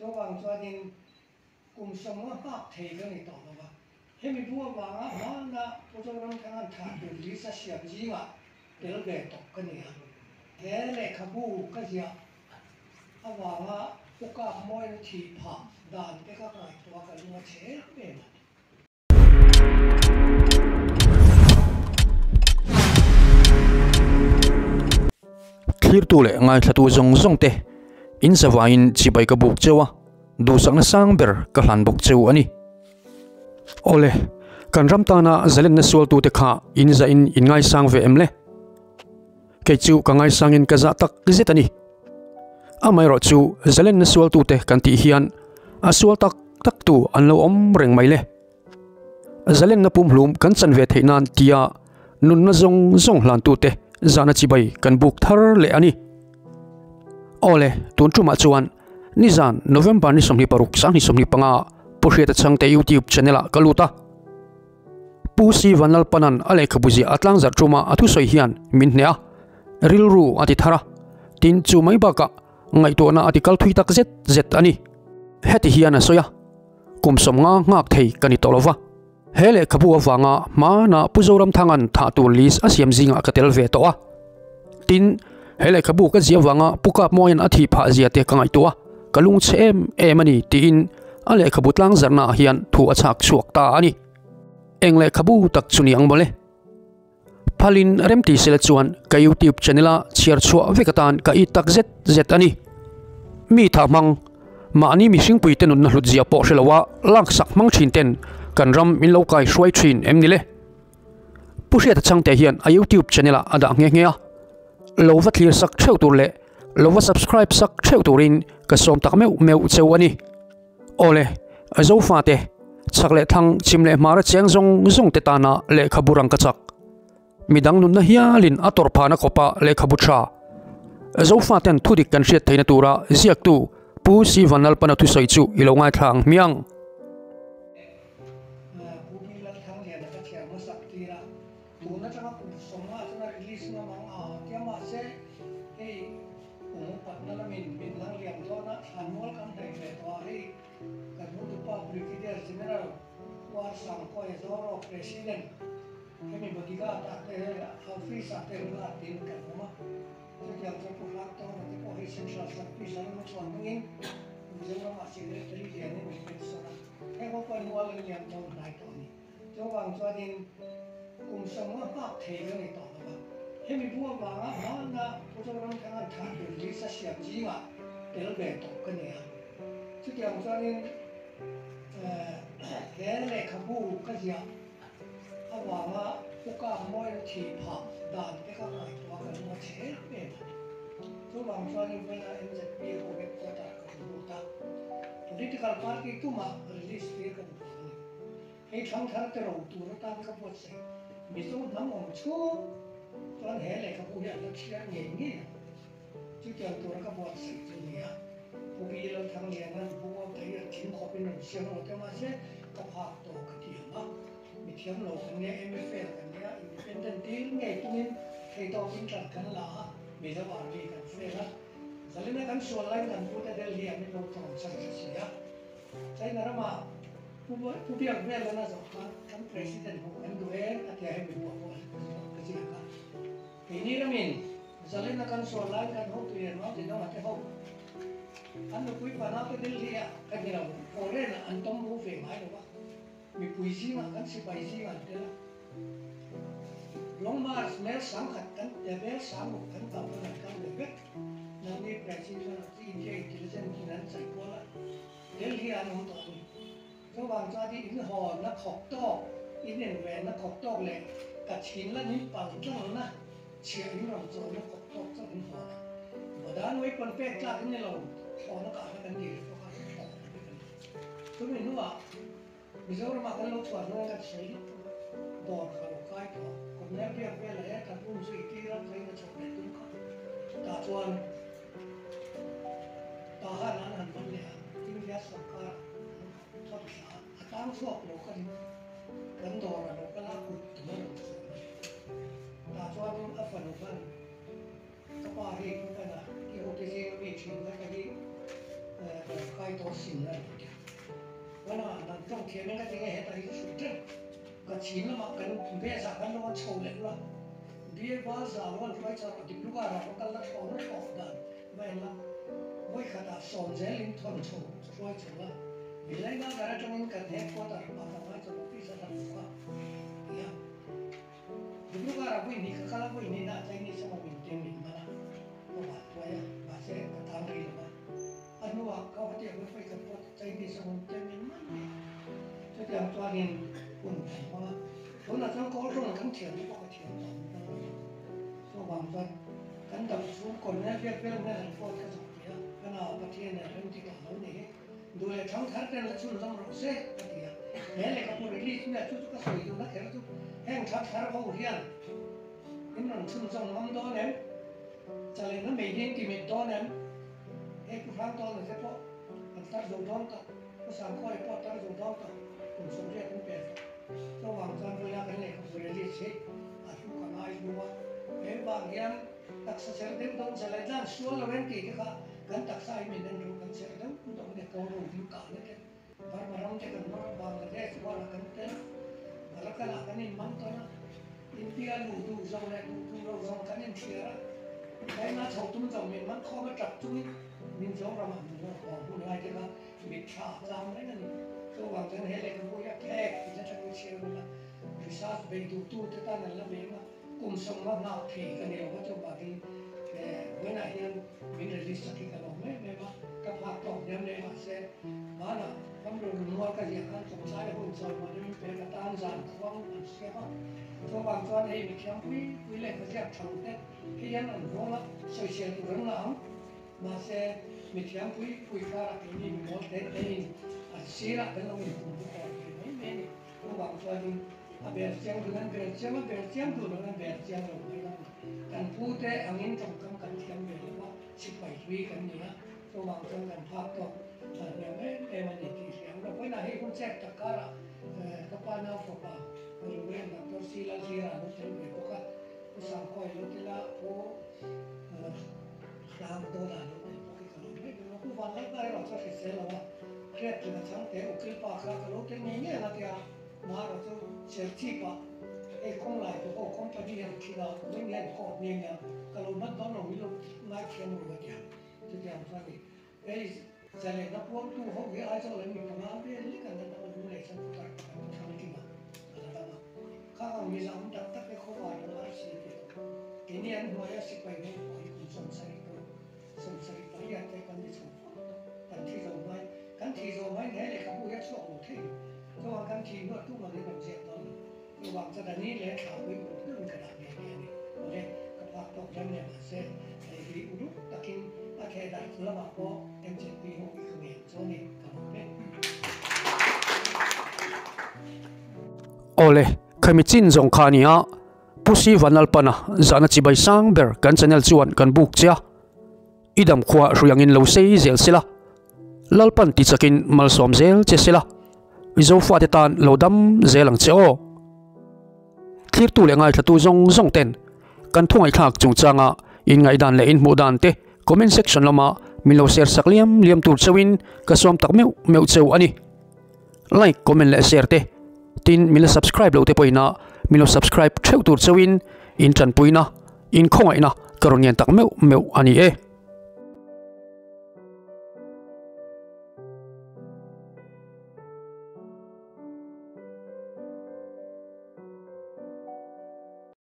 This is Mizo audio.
Chuvang chuanin kum 50 nghak thei ka ni tawh lo va, hemi bu avanga hmana Pu Zoramthanga'n thah tur list a siam zingah tel ve tawh ka ni a. He lehkhabu ka ziah avanga Pu Kapmawina thih phah dan te ka ngaihtuah ka lung a chhe em em a ni. Thlirtu leh ngaithlatu zawng zawng te in zavaiin chibai ka buk cheu a, duhsakna sang ber ka hlan bawk cheu a ni. Awle, kan ram tana zalenna sualtute kha in zahin in ngaisang ve em le? Kei chu ka ngaisangin ka zah tak zet a ni. Amaherawh chu zalenna sualtute kan tih hian a sual tak tak tu an lo awm reng mai le. Zalenna pumhlum kan chan ve theih nan tia nunna zawng zawng hlantute zahna chibai kan buk thar leh a ni. Awle, tun tumah chuan nizan November ni 26 2025 Pu Hriata Chhangte YouTube channel ah ka lut a. Pu Si Vanlalpanan a lehkhabu ziah a tlangzarh ṭuma a thusawi hian min hneh a, rilru a ti thar a, tin chu mai bakah ngaihtuahna a ti kal thui tak zet zet a ni. Heti hian a sawi a, Kum 50 nghak thei ka ni tawh lo va, he lehkhabu avanga hmana Pu Zoramthanga'n thah tur list a siam zingah ka tel ve tawh a, tin he lehkhabu ka ziah avanga Pu Kapmawia'n a thih phah zia te ka ngaihtuah a, ka lungchhe em em a ni tiin a lehkhabu tlangzarhnaah hian thu a chhak chhuak ta a ni. Eng lehkhabu tak chu ni ang mawle? Phalin remti sela chuan ka YouTube channel a chhiar chhuah vek atan ka it tak zet zet a ni. Mi tha hmang, mahni mihringpui te nunna hlut zia pawh hre loa laksak hmang thin ten kan ram min lo kai hruai thin em ni le? Pu Hriata Chhangte hian a YouTube channel ah a dah nghe nghe a, lo va thlir sak theuh tur leh lo va subscribe sak theuh turin ka sawm tak meuh meuh cheu a ni. Awle, Zofate, chhak leh thlang, chhim leh hmara cheng zawng zawng te tana lehkhabu rang ka chak. Midang nunna hialin a tawrh phahna khawpa lehkhabu tha. Zofaten thudik kan hriat theihna tura ziaktu Pu Si Vanlalpana thusawi chu i lo ngaithla ang hmiang. Pu Pi Lalthangliana ka thiam hmasak tir a, tun atanga kum 50 chuan a release ngam ang a tia mahse hei Kum upatna lamin min lang liam dawn a, thlanmual kan hnaih ve tawh a, hei kan hotupa Brigadier General Puar Sangkawia Zoro President hemi bodyguard ah te office ah te run a tin kan awm a, chutiang chuan Pu Hlat Tawna te pawh hei Central Service an lo chhuan hmangin Mizoram ah Secretary lian in min pension a, heng ho pawh mual an liam dawn hnai tawh a ni. Chuvang chuanin kum 50 nghak thei ka ni tawh lo va, hemi bu avanga hmana Pu Zoramthanga'n thah tur list a siam zingah tel ve tawh ka ni a. Chutiang chuanin he lehkhabu ka ziah avanga Pu Kapmawina thih phah dan te ka ngaihtuah ka lung a chhe em em a ni. Chuvang chuanin vawiina MZP ho headquarter ka hmu lut a, political party tumah release tir ka duh lo a ni. Hei thangthar te ro tur atan ka buatsaih Mizo hnam awm chhung chuan he lehkhabu hi an la chhiar ngei ngei ang. Chutiang tura ka buatsaih chu ni a, Pu Bi Lalthangliana'n Book of the Year thing khawpin rawn siam lo te mahse ka phak tawh ka ti ang a, mithiam lo kan nia, MFL kan nia, Independent dil ngei tumin thei tawkin tan kan la a, Mizo Army kan fail a, Zalina kan sual laiin kan pute Delhi ah min lo tlawn chhan hre si a. China rama Pu Biak Velan a zawh khan kan President hmuh kan duh e a tia hemi buah pawh ka ziak a. Keini ramin Zalena kan sual laiin kan hotu lian Mao Zedong a te ho an nupui fanau te Delhi ah ka ni lo foreign ah an tawm ru ve ngai lo a, mipui zingah kan sipai zingah an tel a. Long March mel 1000 kan mel 6000 kan kal pawn an kal ve vek. Nangni President chu India Intelligence in an chai kual a. Delhi an awm tawh a ni. Chuvang chuan i inhawnna khawp tawk, in invenna khawp tawk leh ka chhin lan in pal tlangna chhiah in rawn chawlhna khawp tawk chu an hawn a. Badan weapon pek tlak in ni lo, thlawhna kahna kan dil bawk a, thlawhna vek a ni. Chumi hnuah Mizoramah kan lo chhuah hnuaiin kan sawi lawk bawk a, dawr kha lo kai tawh a, Colonel biak vel a he kan um zui tir a, train a chhoh leh tum kha tah chuan Tahan an han man leh a, India sorkar an thawt thla a, a tang chhuak lo kha in kan dawr a lo kal a, kut tum a lo chhuah a ni. Tah chuan a fanu khan ka pa hi pu Pana i hote zing a mi thin kha ka hi. Kai tawh sin a ni tia. Wana nan tawng thiam in ka ti nge hetah hi chu hrut reng. Ka chhin lamah kan base ah kan lo an chho leh lua. Beer bal za lo an hruai char a Dibrugarh ah rawn kal la thlawh na thlawh dan va en la. Vawi khatah sawm zel in thawn chho hruai chho la. Vilainagar atangin kan headquarter ah ka ngai chho office a hlat bawk a tia. Dibrugarh ah vawi hnih ka kal a vawi hnihna ah Chinese emaw min tia min man a ka van tuai a mahse ka tang rih lo a. A hnuah ka hetiang hi vawi khat pawh Chinese emaw min tia min man leh a. Chutiang chuanin hun kan hmang a, tunah chuan kawl rawng kan thiam te pawh ka thiam tawh ang ka lo ti. Chuvang chuan kan dam chhung Colonel Biak Vel hmel an phone ka zawh ve a, ka nau Pathian in rem ti tawh lo ni hi. Duh leh thang thar ten la chhun zawng rawh se a ti a. He lehkhabu release nia chu chu ka sawi duhna kher chu heng thang thar ho hian in rawn chhun zawng ngam dawn em? Chalenna mei hi in ti mit dawn em? Hei Pu Hrangtawna te pawh an tar zo dawn tawh, Pu Sangkhawi pawh a tar zo dawn tawh, kum 80 an pel tawh. Chuvang chuan vawiina kan lehkhabu release hi a hlu ka ngai hlu a. He vang hian taksa cher deuh dawn chalai tlan sual lo em tih te kha Kan taksa hi min en ru kan cher deuh deuh nia kawl ru ding kah na te Burma ram te kan nawr a Bangladesh bual ah kan tel a Arakan ah kan in man tawn a India luh duh zawng leh luh duh lo zawng kan in thliar a China chho tum zawng min man khawm a tap chungin Mizoram ah min nawr haw hun lai te kha mitthla a cham reng a ni. Chuvang chuan he lehkhabu hi a phek tih na tangin chhiar ula research bei duhtu te tan an la veng a. Kum sawmnga nghak thei ka ni lo va chuvangin vawiinah hian min release sak hi ka lawm em em a, ka phak tawk hniam leh mahse hmanah Ramlu Lungmual ka ziah khan chawngtlai hun chawimawn in pe ka tan zan khuang an siam a, chuvang chuan hei mithiam pui pui leh ka ziak tho te hi hian an hawl a, sawisel tur an la ang mahse mithiam pui pui karah keini mimawl te te in an sirah kan lo inhum bawk awm ve mai mai a ni. Chuvang chuanin a bel chiang duh nan bel chiang a, bel chiang duh lo nan bel chiang lo mai lo a ni. Kan pute angin tawngkam kan thiam ve lo va, sipai hlui kan ni a, chuvang chuan kan phak tawk hniam em em a ni tih hria ang lo. Vawiinah hei hun chek tak karah ka pa nau fapa Reverend Doctor C Lalhlira lo tel ve bawk a, Pu Sangkhawi lo tel a, Pu Hrangdawla lo tel bawk hi ka lawm em em a. Pu Vanlalpa erawh chu a hrisel lo a. Hriat tling a chang teh ukil pa kha ka lo tel ngei ngei ang a tia, marawh chu Serchhip ah hei kawng lai tu ho company hian thil a ring hian court nghe nghe a, ka lo hman dawn lo min lo ngaithiam ru a tia, chutiang chuan ni hei zalehna puangtu ho hi Aizawl an mi panga vel lek an la dam a, Lunglei chuan putar pakhat pu Thangkima a la dam a, khang ang mi zahawm tak tak te khawvar lo RC te keini an hnuaia sipai ho pawh hi kum 70 pawh 78 te kan ni chho fo tawh. Kan thi zo mai, kan thi zo mai he lehkhabu hi a chhuak lo thei lo. Chuan kan thi hnuah tumah in rawn ziak dawn lo. Chuvang chuan a ni leh thla pui uluk deuhin ka dah nghe nghe a ni. Awle, ka phak tawk rem leh mahse hei hi uluk takin a theh darh chu lamah pawh MZP ho hi ka ngen chu a ni, ka lawm e. Awle, khami chin zawng kha a ni a, Pu Sivanalpana zahna chibai sang ber kan channel chuan kan buk che a. I dam khua hrui angin lo sei zel sela, Lalpan ti chakin malsawm zel che sela, i Zofate tan lo dam zel ang che aw. Thlirtu leh ngaithlatu zawng zawng ten kan thu ngaihthlak chungchanga in ngaihdan leh in hmuh dan te comment section lama min lo share sak liam liam tur cheuhin ka sawm tak meuh meuh cheu a ni. Like, comment leh share te tin min la subscribe loh te pawhin a min lo subscribe theuh tur cheuhin in tanpuina, in khawngaihna ka rawn ngen tak meuh meuh a ni e.